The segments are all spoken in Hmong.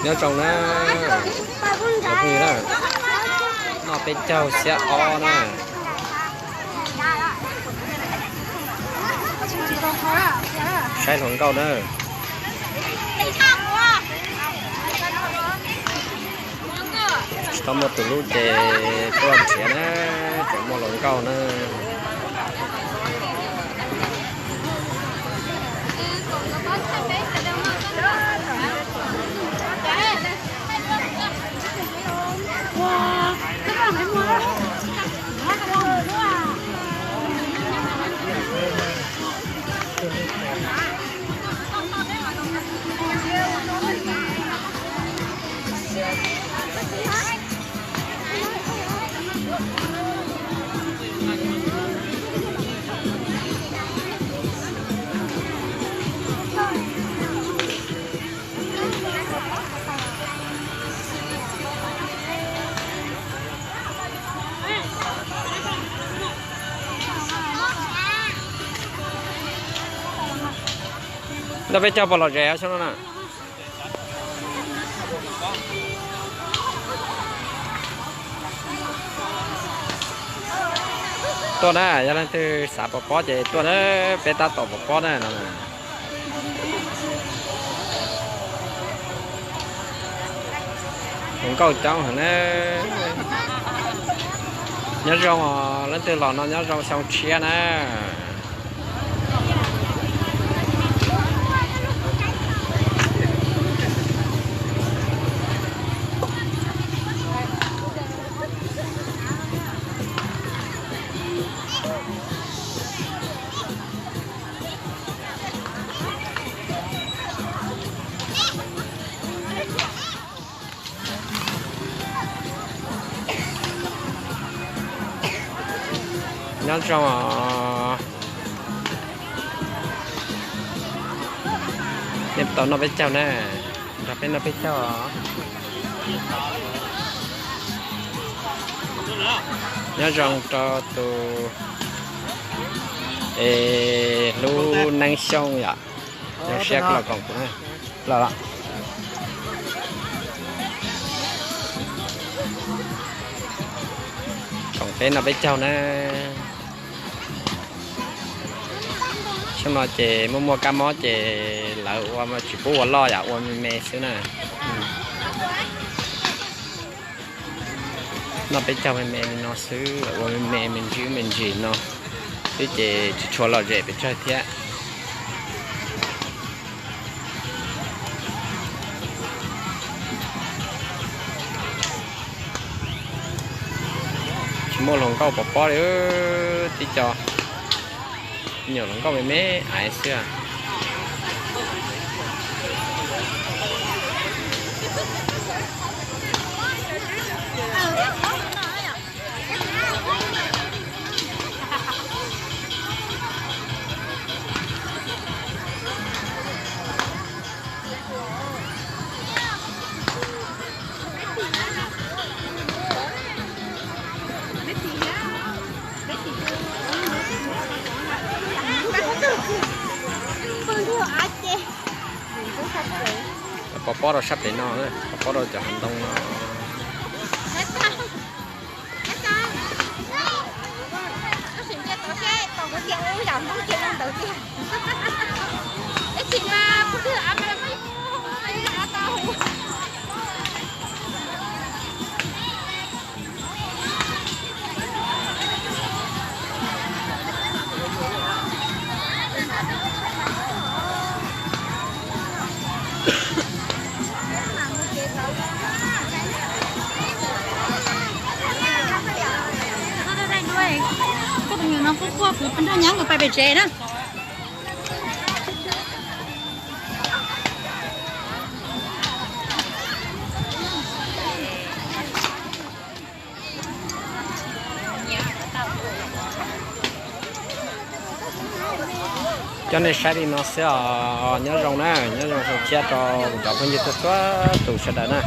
Nyob zoo na, cov phooj ywg na, noj peb caug xiab ob na, saib hluas nkauj na. Tsis tau muaj tus hlub ces tuaj nrhiav na, tseem muaj hluas nkauj na. Noj peb caug puas lom zem xyoo no na? Tuaj na, yog leej twg xav pov pob ces tuaj na, peb tab tom pov pob na no. Hluas nkauj coob heev na. Nyob zoo os, leej twg los no nyob zoo xyoo tshiab na. Nyob zoo os. Nej tau noj peb caug na, nrog peb noj peb caug os. Nyob zoo rau tus es hlub Neeb Xyooj yom. Zoo siab los koom kuv na. Los, koom peb noj peb caug na. Xyoo no ces muaj muaj kab mob ces lawv ua tsis pub ua loj yom, ua me me xwb na. Noj peb caug me me li no xwb, lawv ua me me me ntsis me ntsis no xwb ces tsis tshua lom zem pes tsawg thiab. Tsis muaj hluas nkauj pov pob li, tib co nyuam hluas nkauj me me aiv xwb. Pov pob rau sab pem no, pov pob rau cov hav ntoo no. Koj tus me nyuam no kuj quaj, kuv nrog nyab nkawd pais pem tsev na. Coj nej saib li no xwb os, nyob zoo na, nyob zoo xyoo tshiab rau kuv cov phooj ywg txhua txhua tus sawv daws na.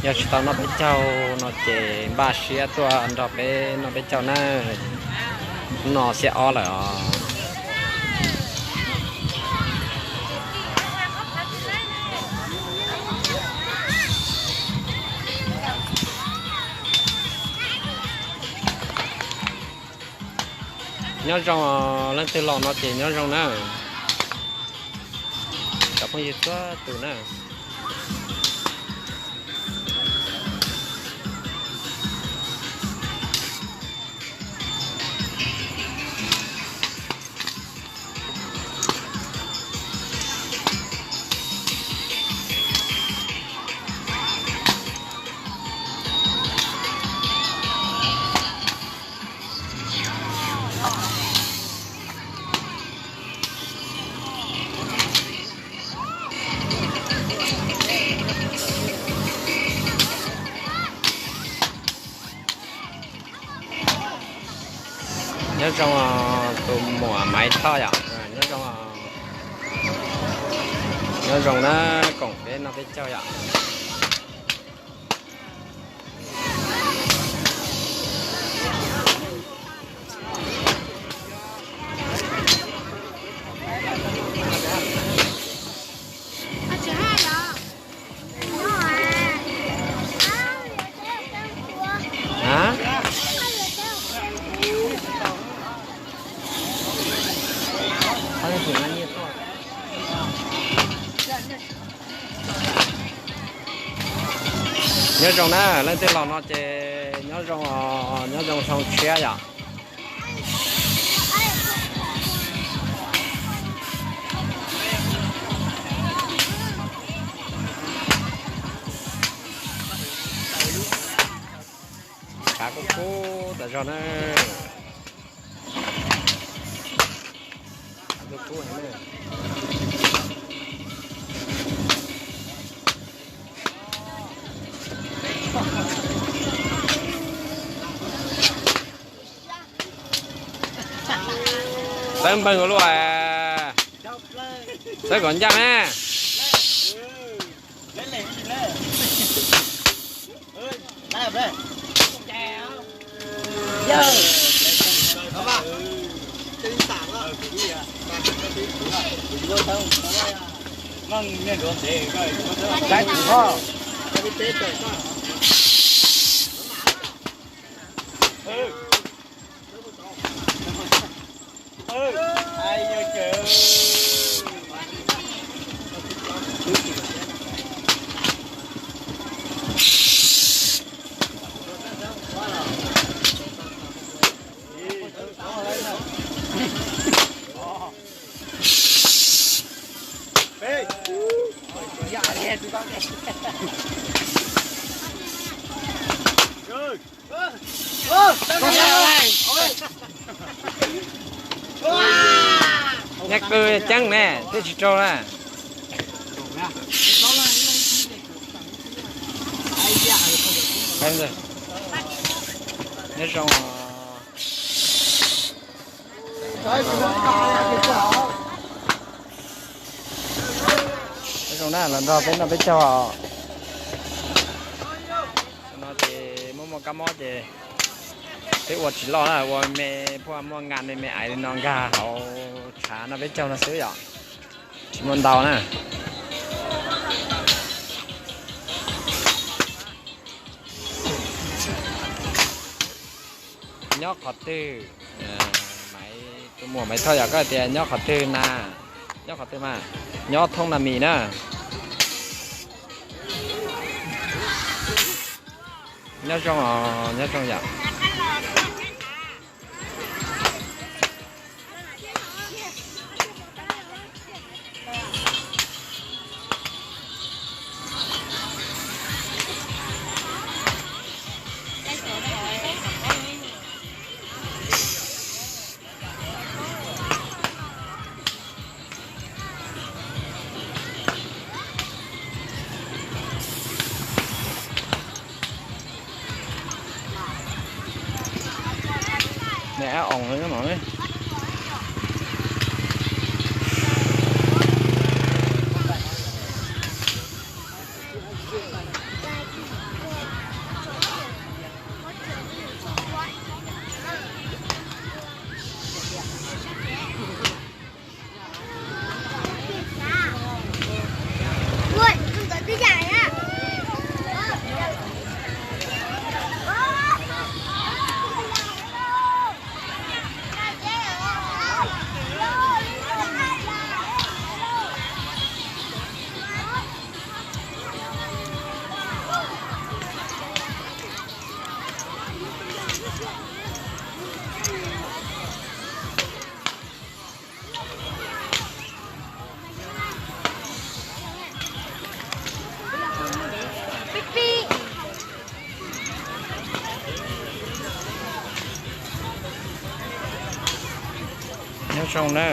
Yog tsis tau noj peb caug no ces npaj siab tuaj nrog peb noj peb caug na. Hnub no xiab ob lawm os. Nyob zoo, leej twg los no ces nyob zoo na. Cov phooj ywg txhua tus na. Nyob zoo tus muam Maiv Thoj yom, nyob zoo, nyob zoo na, koom peb noj peb caug yom. Nyob zoo na, leej twg los no ces nyob zoo, nyob zoo xyoo tshiab yom. Kav kub kub tas zog na. Kav kub kub heev na. Tawb npeeg ua luaj, txawb kom ncaj me. Nyab qw ceeb ne, twb tsis rau na. Nyob zoo. Nyob zoo na, los nrog peb noj peb caug. Tam no ces muaj muaj kab mob ces peb ua tsis loj na, ua me, pheej muaj ngas me me aiv li no nkag hauv tshav noj peb caug no xwb yom. Tsis muaj ntau na. Nyob qhov twg? Maiv, tus muam Maiv Thoj yom, koj tias nyob qhov twg na? Nyob qhov twg mas? Nyob Thoob Na Mis na. Nyob zoo os, nyob zoo yom. Nws ab oos no ne. Zoo na,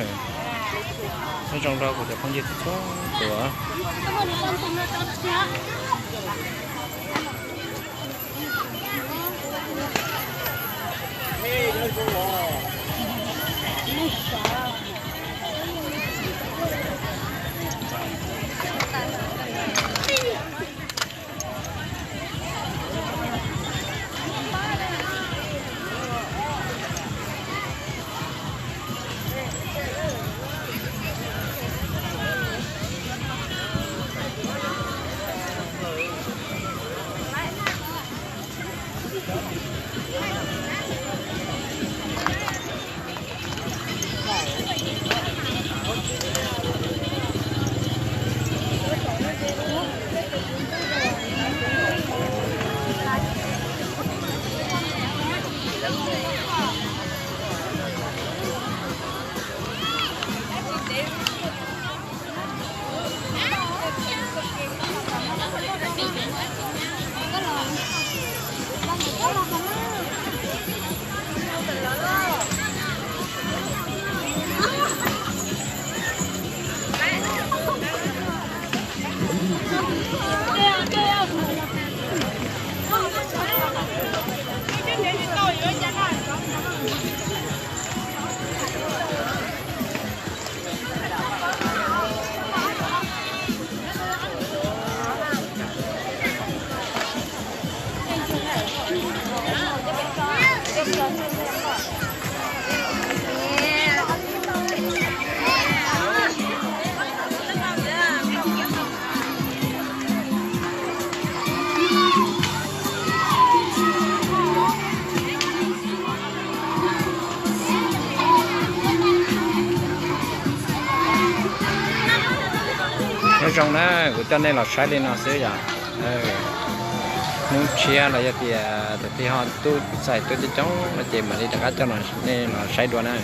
nyob zoo rau kuv cov phooj ywg txhua tus. Nyob zoo na, kuv coj nej los saib li no xwb yom. Hnub tshiab los yog tias tus twg ho tub txais tuaj coob coob no ces mam li rov qab coj nej los saib dua na.